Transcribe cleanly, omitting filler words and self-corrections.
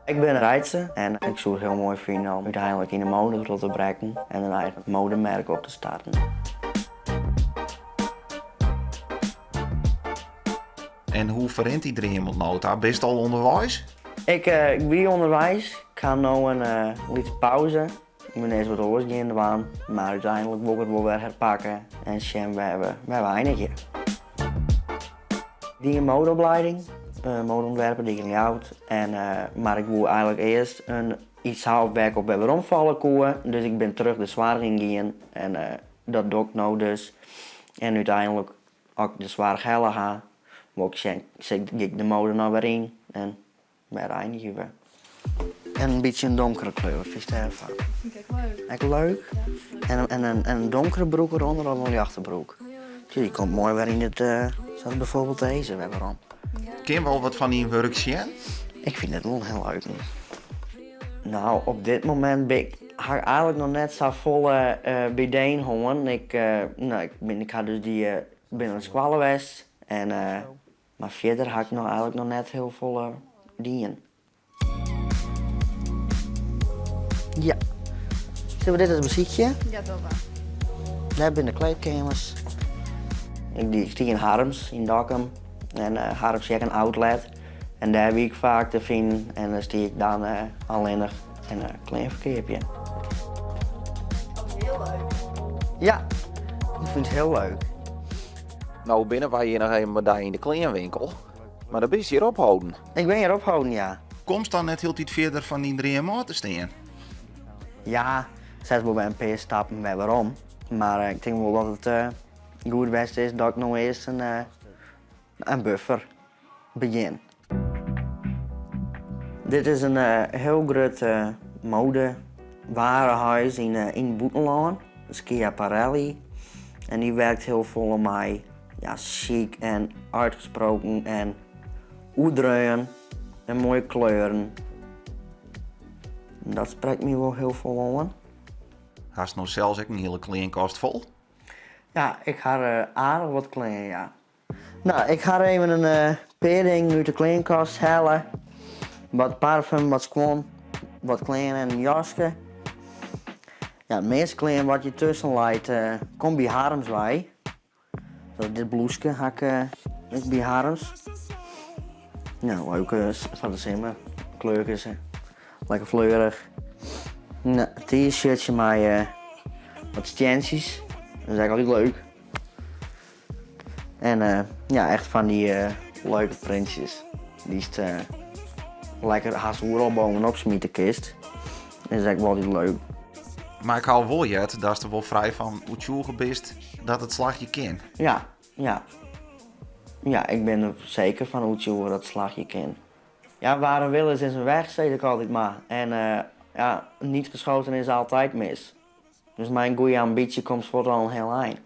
Ik bin Reitse en ik soe it hiel moai fine om úteinlik yn de mode troch te brekken en in eigen modemerk op te starten. En hoe ferrint dy dream oant no ta? Bist al ûnderweis? Ik eh, wie ûnderweis. Ik ha no in uh, lytse pauze. Ik bin earst wat oars gean dwaan, mar úteinlik wol ik it wol wer herpakke en sjen wêr we, wêr we einigje. Ik die in modeopleiding, uh, modeontwerper die ik yn Ljouwert. En, uh, mar ik woe eigenlik earst in, iets ha wêr't ik op wer weromfalle koe. Dus ik bin terug de soarch yn gien en uh, dat doch ik no dus. En úteinlik, as ik de soarch helle ha, wol ik sjen, gean ik de mode noch wer yn en Wêr einigje we? En in bytsje in donkere kleur, wat fynst dêrfan? Fyn ik ek leuk. Ek leuk? Ja. En, en, en, en in donkere broek eronder of in ljochte broek? Dy komt moai wer yn it, uh, zoals bijvoorbeeld deze wer werom. Kin we al wat fan dyn wurk sjen? Ik fyn it wol hiel leuk. Nou, op dit momint bin ik, ha ik eigenlik noch net safolle uh, by deen hân. Ik, uh, no, ik, bin, ik ha dus dy, uh, bin nei skoalle west en uh, Mar fierder ha ik noch eigenlik noch net hiel folle dien. Ja. Sille we dit ris besykje? Ja, doch mar. Dêr binne de kleedkeamers. Ik die, ik stie yn Harms, yn Dokkum. En uh, Harms is ek in outlet. En dêr wie ik faak te finen. En dêr stie ik dan uh, allinnich en uh, klean ferkeapje. Oh, hiel leuk. Ja, ik fyn it hiel leuk. No binne wy hjir noch even by dy yn de kleanwinkel, mar do bist hjir opholden. Ik bin hjir opholden, ja. Komst dan net hieltyd fierder fan dyn dream ôf te stean? Ja, sels wol wer in pear stappen wer werom. Mar eh, ik tink wol dat it eh, goed west is dat ik no earst in, eh, in buffer begjin. Dit is in hiel grut modewarehuis yn yn it bûtenlân, Schiaparelli. En dy werkt hiel folle mei ja, chic en uitgesproken en oerdreaun en moaie kleuren. Dat sprekt my wol hiel folle oan. Hast no sels ek in hiele kleankast fol? Ja, ik ha aardich wat klean, ja. No, ik ha even in eh, pear dingen út de kleankast helle. Wat parfum, wat skuon, wat klean en in jaske. Ja, it measte klean wat hjir tusken leit, uh, komt by Harms wei. Zo, dit bloeske ha ik uh, ek by Harms. Nou, leuk uh, foar de simmer. Kleurkes, lekker fleurich. Nou, t-shirtje mei uh, wat stientsjes. Dat is ek altyd leuk. En uh, ja, echt fan dy uh, leuke printsjes. Dy'tst uh, lekker hast oeral bovenop smite kinst. Dat is ek wol altyd leuk. Mar ik ha wol heard datst der wol frij fan oertsjûge bist dat it slagje kin. Ja, ja. Ja, ik bin der seker fan oertsjûge dat it slagje kin. Ja, waar een wil is, is een weg, sis ik altyd mar. En uh, ja, niet geschoten is altijd mis. Dus mei in goede ambysje komst fuort al in hiel ein.